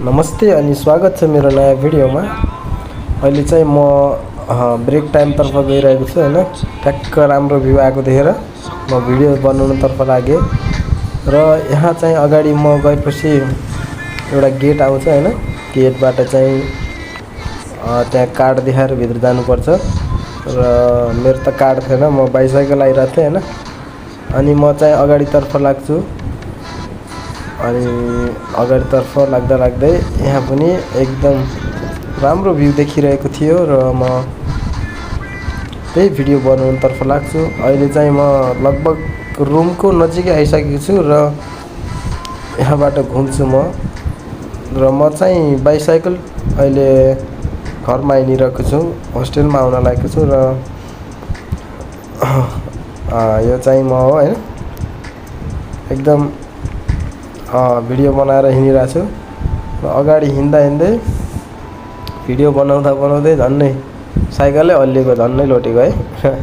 नमस्ते अनि स्वागत छ मेरो नयाँ भिडियोमा। अहिले चाहिँ म ब्रेक टाइमतर्फ गइरहेको छु हैन। ठ्याक्क राम्रो भ्यू आएको देखेर म भिडियो बनाउनतर्फ लागेँ र यहाँ चाहिँ अगाडि म गएपछि एउटा गेट आउँछ हैन। गेटबाट चाहिँ त्यहाँ कार्ड देखाएर भित्र जानुपर्छ र मेरो त कार्ड थिएन, म बाइसाइकल आइरहेको थिएँ हैन। अनि म चाहिँ अगाडितर्फ लाग्छु अनि अगाडितर्फ लाग्दै यहाँ पनि एकदम राम्रो भ्यू देखिरहेको थियो र म त्यही भिडियो बनाउनतर्फ लाग्छु। अहिले चाहिँ म लगभग रुमको नजिकै आइसकेको छु र यहाँबाट घुम्छु म चाहिँ बाइसाइकल अहिले घरमा आइरहेको छु, होस्टेलमा आउन लागेको छु र यो चाहिँ म हो हैन। एकदम भिडियो बनाएर हिँडिरहेको छु र अगाडि हिँड्दै भिडियो बनाउँदै झन्नै साइकलै हल्लिएको, झन्नै लोटेको है।